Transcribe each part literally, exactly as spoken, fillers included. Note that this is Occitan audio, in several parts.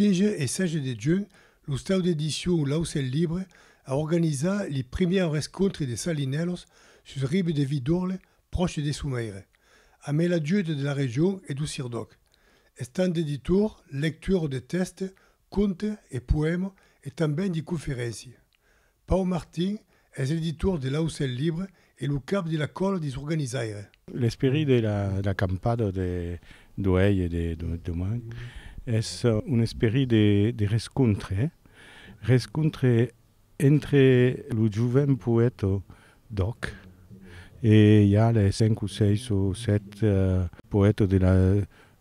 Quinze e setze de junh, l'ostau d'edicion L'Aucèl Libre a organizat li primièrs rescòntres de Salinèlas sus riba de Vidorle, pròche de Someire, amé l'ajuda de la region e dau CIRDÒC. Estant d'editors, lectura de tèxtes, contes e poèmas e tanben de conferéncias. Pau Martin es l'editor de L'Aucèl Libre e lo cap de la còla dis organizaires. L'esperit de la, de l'acampada de, d'uèi e de, de, deman es un esperit de, de rescontre, eh? Rescontre entre lo jovent poèta d'òc e i a les cinc o sièis o sèt, eh, poètas de la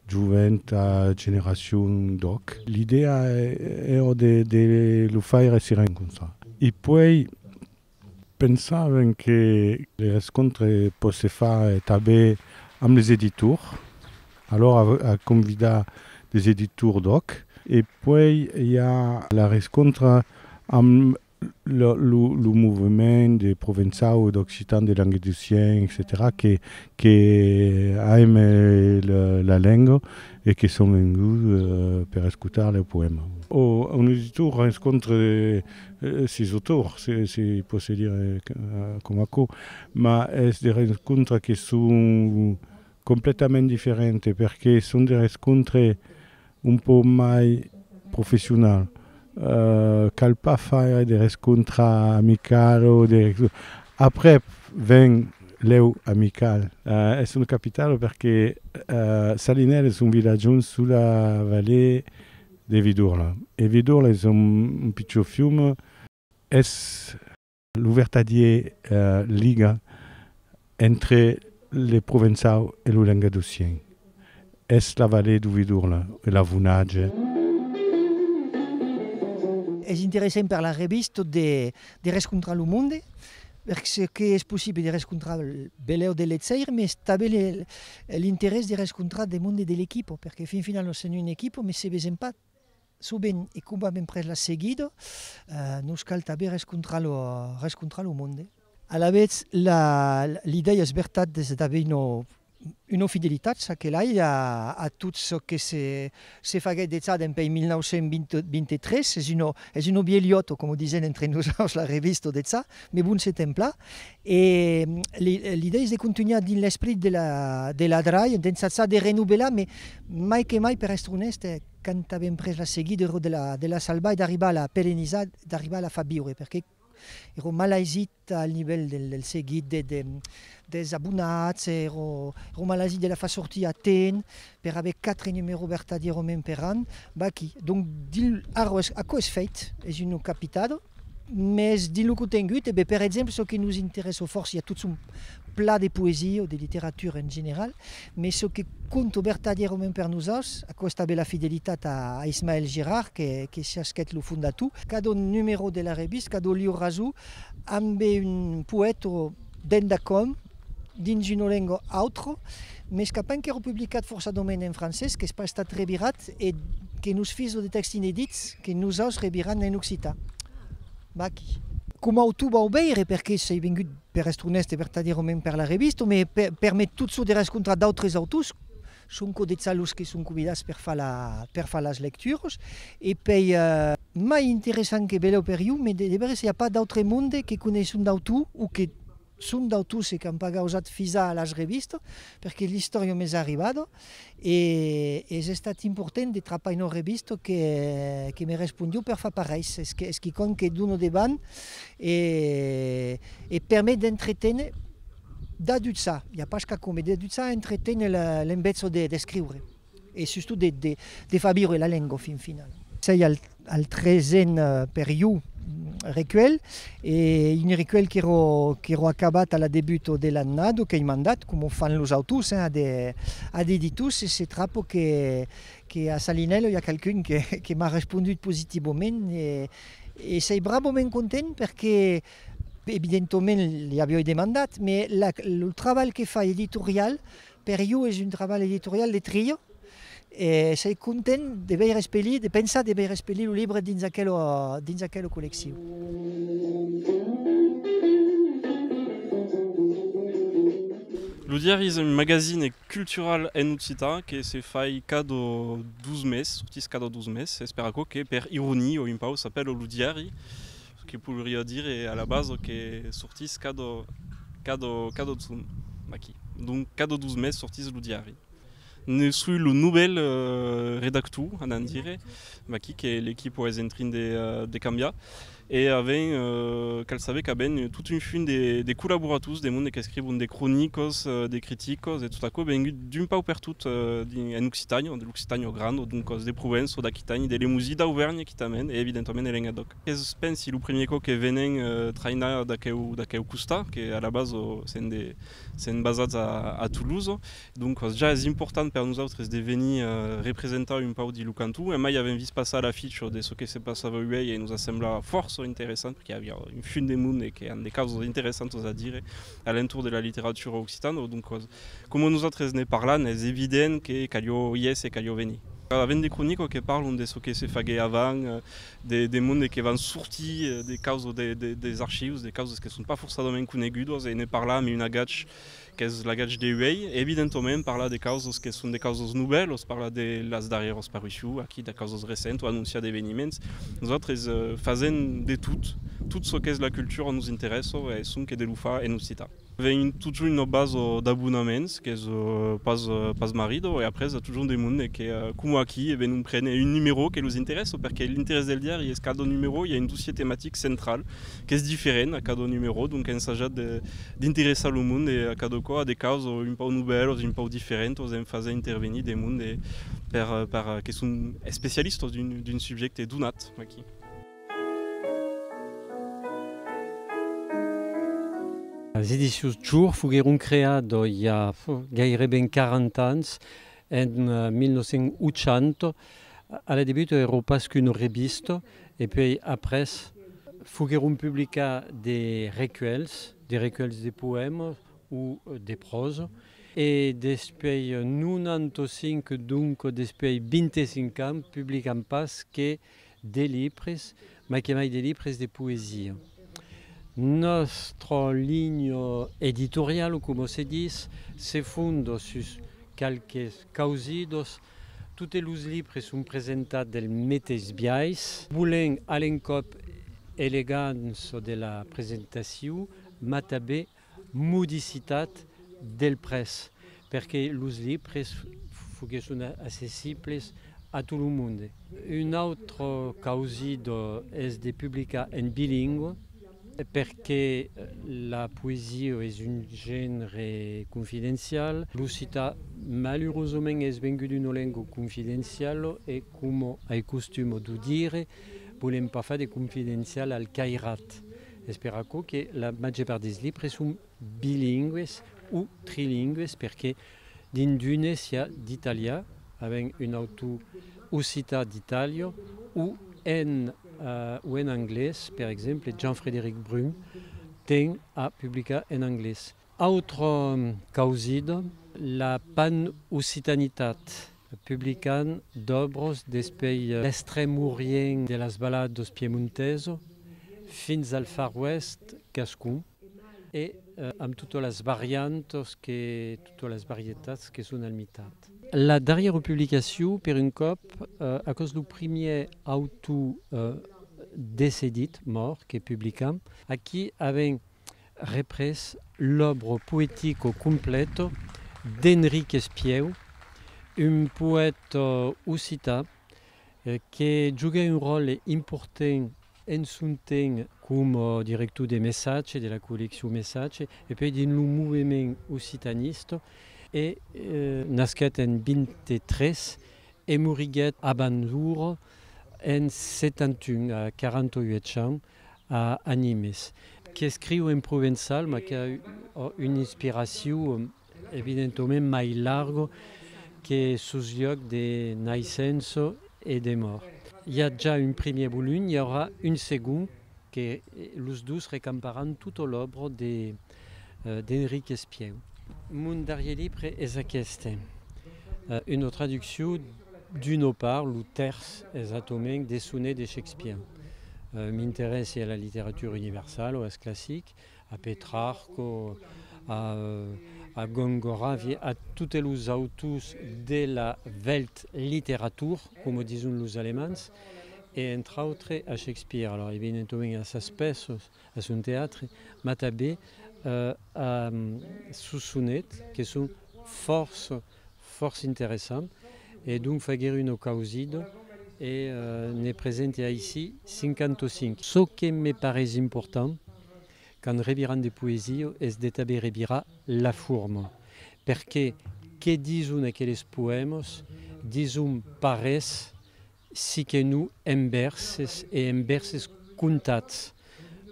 joventa generacion d'òc. L'idèa, eh, èra de, de lo faire se rencontrar. E puèi pensàvem que le rescontre pòt se far, eh, tanben amb les editors. Alòra a, a convidat les editors d'òc. E puèi i a la rescontra amb lo, lo, lo movement de provençau e d'occitan, de lengadocian, etcetèra, que, que aiman la, la lenga e que son venguts, eh, per escotar le poèma. O un editor rescontra, eh, sis autors, se, se pòt se dire, eh, coma aquò, ma es de rescontres que son completament diferentes, perque son de rescontres un pauc mai professional. Eh, cal pas faire de rescontra amical o de... Après ven lèu amical. Eh, es una capitala perque, eh, Salinèlas es un vilatjon sus la vallée de Vidorla. E Vidorla es un, un pichon fium. Es lo vertadier, eh, liga entre le provençau e lo lengadocian. Es la vallée dau Vidorla e l'avonatge. Es interessant per la revista de, de rescontrar lo monde, perque es possible de rescontrar belèu de lectors, mes tanben le, l'interès de rescontrar de monde de l'equipa, perque fin final nos sèm una equipa, mes se vesèm pas sovent e coma avèm pres la seguida, eh, nos cal tanben rescontrar lo, rescontrar lo monde. Alavetz, la, l'idèa es vertat de, d'aver una, una fidelitat, çaquelai, a, a tot çò que se, se faguèt dejà dempuèi mil nau cents vint, vint-e-tres. Es una, es una vielhòta, coma disen entre nosaus, la revista dejà, mes bon, se templa. E, mm, l'i-, l'idèa es de contunhar dins l'esperit de la, de la DRAI, d'ensajar de renovelar, mes mai que mai, per èstre onèste, quand avèm pres la seguida, èra de la, de la salvar e d'arribar a la perennizar, d'arribar a la far viure, perque èra malaisit al nivèl del, del seguit de, de, dels abonats, èra, èra malaisit de la far sortir a temps, per aver quatre numèros vertadièrament per an, vaquí. Donc, dins, ara es, aquò es fèit, es una capitada, mes dins lo contengut, e ben, per exemple, çò que nos interèssa fòrça, i a tot son plan de poesia o de literatura en general, mes çò que compta vertadièrament per nosaus, aquò es tanben la fidelitat a, a Ismaël Girard, que, que siasquèt lo fondator. Cada numèro de la revista, cada liurason, ambe un poèta d'endacòm, dins una lenga autra, mes qu'apèn qu'èra publicat forçadament en francés, qu'es pas estat revirat e que nos fisa de tèxtes inedits que nosaus reviram en occitan. Vaquí. Coma autor vau veire, perque sei vengut per èstre onèste vertadièrament per la revista, mes per, permet tot çò de rescontrar d'autres autors, sonque dejà los que son convidats per far la, per far las lecturas, e pèi, eh, mai interessant que belèu per ieu, mes de, de veire se i a pas d'autre monde que coneisson d'autors o que son d'autors e qu'an pas gausat fisar a las revistas, perque l'istòria m'es arribada, e es estat important de trapar una revista que, que me respondiá per far pareis. Es que, es quicòm que dona de banh e, e permet d'entreténer, d'adujar, i a pas qu'aquò, mes d'adujar a entreténer la, l'enveja de, d'escriure. E sustot de, de, de far viure la lenga, fin final. Sei al, al tresen, eh, per ieu, mm, recuèlh, e un recuèlh qu'èra, qu'èra acabat a la debuta de l'annada, qu'ei mandat, coma fan los autors, hein, a de, a d'editors, e se trapa que, que a Salinèlas i a qualqu'un que, que m'a respondut positivament, e, e sei bravament content, perque, evidentament, li aviái demandat, mes la, lo trabalh que fa editorial, per ieu es un trabalh editorial de tria, e sei content de veire espelir, de pensar de veire espelir lo libre dins aquela, dins aquela colleccion. Lo Diari es un magazine cultural en occitan que se fai cada dos mes, sortís cada dos mes, es per aquò que per ironia o un pauc s'apèla lo Diari, que podriá dire a la basa que sortís cada, cada, cada jorn aquí. Donc cada dos mes sortís lo Diari. Ne soi lo novèl, eh, redactor, anam dire, vaquí que l'equipa es en trin de, eh, de cambiar. E avèm, eh, cal saber qu'avèm tot un fum de, de collaborators, de monde qu'escrivon de cronicas, eh, de criticas e tot aquò, vengut d'un pauc pertot, eh, dins, en Occitània, de l'Occitània granda, doncas de Provença, d'Aquitània, de Lemosin, d'Auvèrnha quitament, e evidentament de Lengadòc. Es, pensi, lo primièr còp que venèm, eh, trainar d'aqueu, d'aqueu costat, que a la basa, eh, sèm de, sèm basats a, a Tolosa. Doncas, ja es important per nosautres de venir, eh, representar un pauc dins lo canton. E mai avèm vist passar l'aficha de çò que se passava uèi e nos a semblat fòrça interessant, perque i aviá un fum de monde e que an de causas interessantas a dire a l'entorn de la literatura occitana. Doncas, coma nosautres ne parlam, es evident que caliá i èsser, caliá venir. Avèm de cronicas que parlon de çò que se faguèt avant, eh, de, de monde que van sortir, eh, de causas de, de, dels archius, de causas que son pas forçadament conegudas, e ne parlar amb un agach qu'es l'agach de uèi, evidentament parlar de causas que son de causas novèlas, parlar de las darrièras parucions, aquí de causas recents o anonciar d'eveniments. Nosautres, eh, fasèm de tot, tot çò qu'es la cultura nos interessa e sonque de lo far en occitan. Avèm totjorn una basa d'abonaments qu'es, eh, pas, eh, pas marrida, e après i a totjorn de monde que, eh, coma aquí, e venon prene un numèro que los interessa, perque l'interès del diari es cada numèro i a un dossièr tematic central qu'es diferent a cada numèro, donc ensajat de, d'interessar lo monde e a cada còp a de causas un pauc novèlas, un pauc diferentas, en fasent intervenir de monde per, per, que son especialistas d'un, d'un subjècte donat aquí. Las edicions Jorn foguèron creadas i a, pf, gaireben quaranta ans, en, eh, mil nòu cents ochanta. A la debuta èra pas qu'una revista, e puèi après foguèron publicats de recuèlhs, de recuèlhs de poèmas o, eh, de pròsa. E despuèi nonanta cinc, donc despuèi vint-e-cinc ans, publicam pas que de libres, mai que mai de libres de poesia. Nòstra linha editoriala, coma se ditz, se fonda sus qualques causidas. Totes los libres son presentats del meteis biais. Volèm a l'encòp elegança de la presentacion, mas tanben modicitat del prètz, perque los libres f-, foguèsson a-, accessibles a tot lo monde. Una autra causida es de publicar en bilingüe, perque, eh, la poesia es un genre confidencial. L'occitan, malurosament, es vengut una lenga confidenciala e, coma ai costuma d'o dire, volèm pas far de confidencial al cairat. Es per aquò que la màger part dels libres son bilingües o trilingües, perque dins d'unes i a d'italian, avèm un autor occitan d'Itàlia, o en, eh, o en anglés, per exemple, Jean-Frédéric Brun ten a publicar en anglés. Autra, mm, causida, la pan-occitanitat, publicant d'òbras despuèi, eh, l'extrèm orient de las valadas piemontesas fins al Far West gascon. E, eh, amb totas las variantas que, totas las varietats que son al mitat. La darrièra publicacion, per un còp, eh, aquò's lo primièr autor, eh, decedit, mòrt, que publicam. Aquí avèm représ l'òbra poetica complèta d'Enric Espièu, un poèta occitan, eh, que joguèt un ròtle important en son temps coma director de Messatge, de la colleccion Messatge, e puèi dins lo movement occitanista, e, eh, nasquèt en vint-e-tres e moriguèt abans d'ora en setanta un, a quaranta-uèch ans, a Animes. Qu'escriu en provençal, mas qu'a una inspiracion, evidentament, mai larga que sos luòcs de naissença e de mòrt. I a ja un primièr volum, i aurà un segond, que, eh, los dos recamparàn tota l'òbra de, eh, d'Enric Espièu. Mon darrièr libre es aqueste, eh, una traduccion d'una part, lo tèrç exactament, de sonets de Shakespeare. Eh, m'interèssi a la literatura universala, als classics, a Petrarca, a, A Gongoravie, a totes los autors de la Weltliteratur, coma dison los alemands, e entre autres a Shakespeare. Alors, evidentament a sas pèças, a son teatre, mas tanben, eh, a, mm, sos sonets, que son fòrça, fòrça interessants. E donc faguèri una causida e, eh, ne presenti aicí cinquanta-cinc. Çò que me pareis important, quand reviram de poesia, es de tanben revirar la forma, perque que dison aqueles poèmas? Dison pas res si que non en vèrses e en vèrses contats.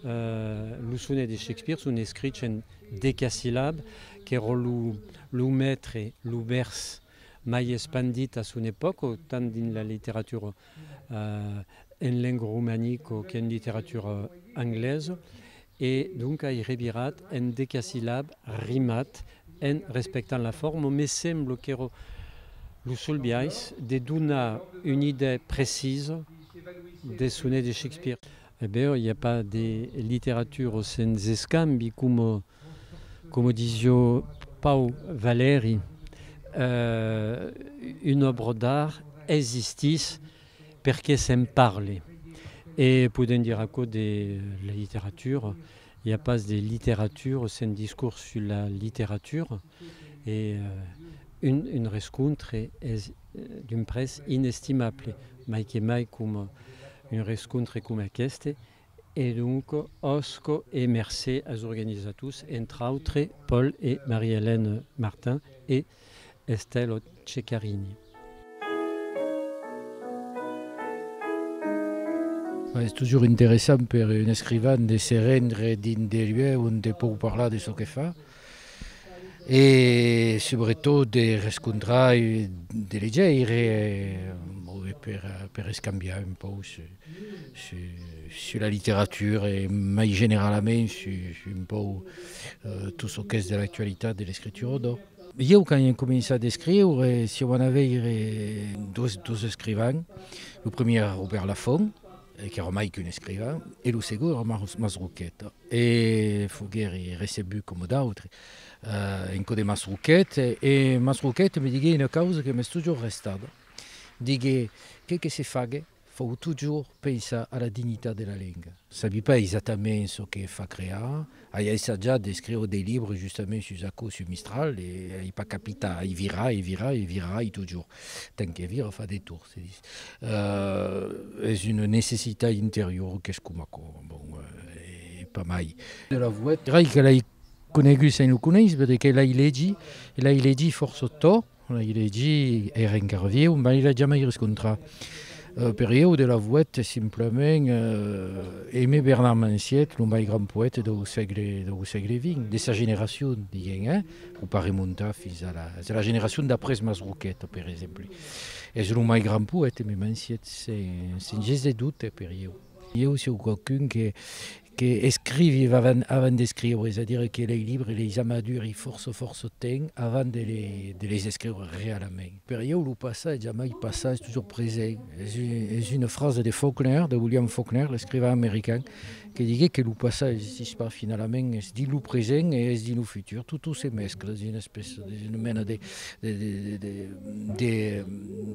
Eh, los sonets de Shakespeare son escrits en decasillabes, qu'èra lo, lo mètre, lo vèrs mai espandit a son epòca, tant dins la literatura, eh, en lenga romanica qu'en literatura anglesa, e donc ai revirat en decasillabes rimat en respectant la forma. Me sembla qu'èra lo sol biais de donar una idèa precisa de sonets de Shakespeare. E ben, i a pas de literatura sens escambi, coma, coma disiá Pau Valèri, eh, una òbra d'art existís perque se'n parle. E podèm dire aquò de la literatura, i a pas de literatura sens discors sus la literatura, e, eh, un, un rescontre es, eh, d'un prètz inestimable, mai que mai coma un rescontre coma aqueste, e donc òsca e mercé als organizators, entre autres Paul e Marie-Hélène Martin e Estelle Ceccarini. Es totjorn interessant per un escrivan de se rendre dins de luecs ont te pòu parlar de çò que fa. E subretot de rescontrar, eh, de legeire, eh, o de per, per escambiar un pauc sus, sus, sus la literatura e mai generalament sus, sus un pauc, eh, tot çò qu'es de l'actualitat de l'escritura d'òc. Ieu, quand ai començat d'escriure, siáu anat veire dos, dos escrivans. Lo primièr èra Robèrt Lafont, eh, qu'èra mai qu'un escrivan, e lo segond èra Mas-, Masroquet. E foguèri recebut coma d'autres, eh, en cò de Masroquet, e Masroquet me diguèt una causa que m'es totjorn restada. Diguèt: que que se fague, fau totjorn pensar a la dignitat de la lenga. Sabi pas exactament çò que fa crear. Ai ensajat d'escriure de libres justament sus aquò, sus Mistral, e ai pas capit, ai virat e virat e virarai totjorn. Tant que vira fa de torns, se ditz. Eh, es una necessitat interiora qu'es coma aquò, bon, eh, e pas mai. De la Vouette, rai que l'ai conegut sens lo conéisser, perque que l'ai legit, e l'ai legit fòrça tòrt, l'ai legit, èra encara viu, mai l'ai jamai rescontrat. Eh, per ieu, de la Vouette, simplament, eh, Aimé Bernard Manciet, lo mai grand poèta dau sègle, dau sègle vint, de sa generacion, diguem, eh? O pas remontar fins a la, es la generacion d'après Masroquet, per exemple. Es lo mai grand poèta, Aimé Manciet, sens, sens ges de dubte, per ieu. Ieu siáu quauqu'un que, que escrivi avant, avant d'escriure, es a dire que lei libres, leis amaduri fòrça, fòrça temps avant de les, de les escriure realament. Per ieu, lo passat es jamai passat, es totjorn present. Es un, es una frasa de Faulkner, de William Faulkner, l'escrivan american, que diguèt que lo passat existís pas finalament, es dins lo present e es dins lo futur. Tot, tot se mescla, es una espècia, es una mena de, de, de, de, de,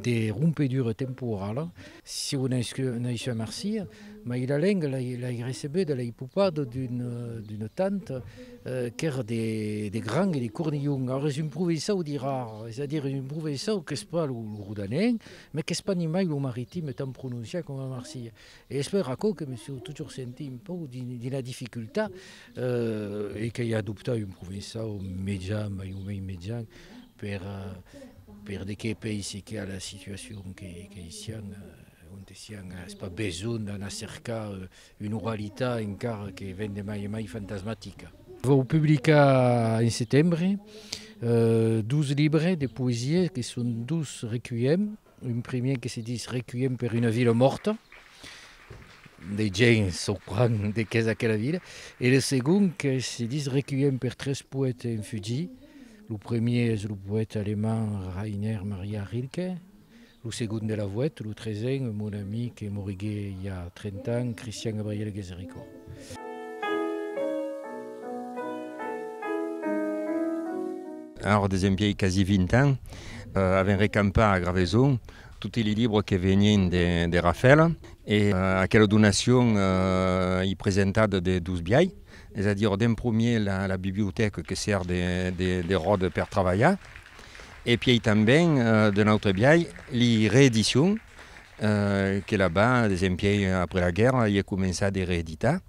de rompedura temporala. Siáu nascut, nascut a Marsilha, mai la lenga l'ai, l'ai recebuda, l'ai popada d'una, d'una tanta, eh, qu'èra de, de Grand e de Cornilhon. Alara, es un provençau de rara, es a dire un provençau qu'es pas lo, lo rodanenc, mai qu'es pas nimai lo maritim tan prononciat coma a Marsilha. E es per aquò que me siáu totjorn sentit un pauc dins, dins la dificultat, eh, e qu'ai adoptat un provençau mejan, mai o mens mejan, per, eh, per de que pensi qu'a la situacion que, que i siam, eh, onte siam, es pas besonh d'anar cercar, eh, una oralitat encara que ven de mai en mai fantasmatica. Vau publicar en setembre, eh, dos libres de poesia que son dos requiem, un primièr que se ditz Requiem per una vila mòrta, de gents saupran de qu'es aquela vila, e lo segond que se ditz Requiem per tres poètas en fugir. Lo primièr es lo poèta alemand Rainer Maria Rilke, lo segond de la Vouette, lo tresen, mon amic que moriguèt i a trenta ans, Christian Gabriel Guézericourt. Ara, desempièi quasi vint ans, eh, avèm recampat a Graveson toti li libres que venián de, de Rafèla, e, eh, aquela donacion, eh, es presentada de dos biais, es a dire, d'en promier, la, la bibliotèca que sèrv de, de, de ròda per trabalhar, e pièi tanben, eh, d'un autre biais, li reedicions, eh, que la bas, desempièi après la guèrra, i a començat de reeditar,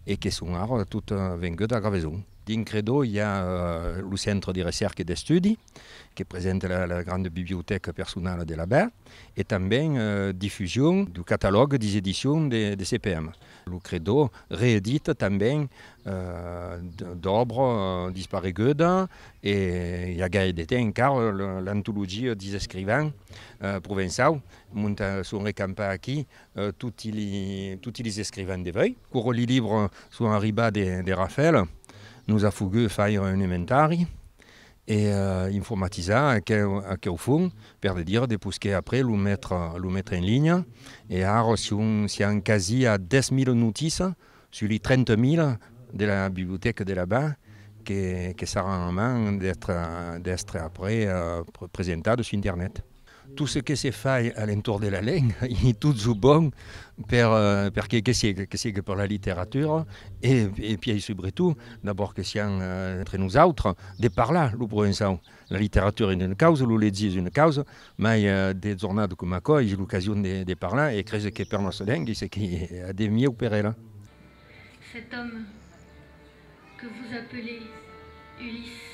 e que son ara tot, eh, vengut a Graveson. Dins Credo i a, eh, lo Centre de Recèrca e d'Estudi, que presenta la, la granda bibliotèca personala de la bas, e tanben, eh, difusion du catalòg dis edicions de, de C P M. Lo Credo reedita tanben, eh, d-, d'òbras, eh, disparegudas, e i a gaire de temps encara, l-, l'antologia dis escrivans, eh, provençaus, ont, eh, son recampats aquí, eh, toti li, toti lis escrivans de vuei. Quora li libres son arribats de, de Rafèla, nos a fogut faire un inventari e, eh, informatizar aqueu, aqueu fons, per de dire, despús que après lo metre, lo metre en linha, e ara siam, siam quasi a dètz mila notícias sus li trenta mila de la bibliotèca de la bas que, que seràn a man d'èstre, d'èstre après, eh, pre-, presentadas sus Internet. Tot ce que se fai a l'entorn de la lenga es totjorn bon per, eh, per que, que sigue, que sigue per la literatura e, e pièi subretot, d'abòrd que siam, eh, entre nosautres, de parlar lo provençau. La literatura es una causa, lo legir es una causa, mai, eh, de jornadas coma aquò es l'ocasion de, de parlar e crese que per nòstra lenga es çò qu'i a de mièlhs per ela. Cet homme que vous appelez Ulysse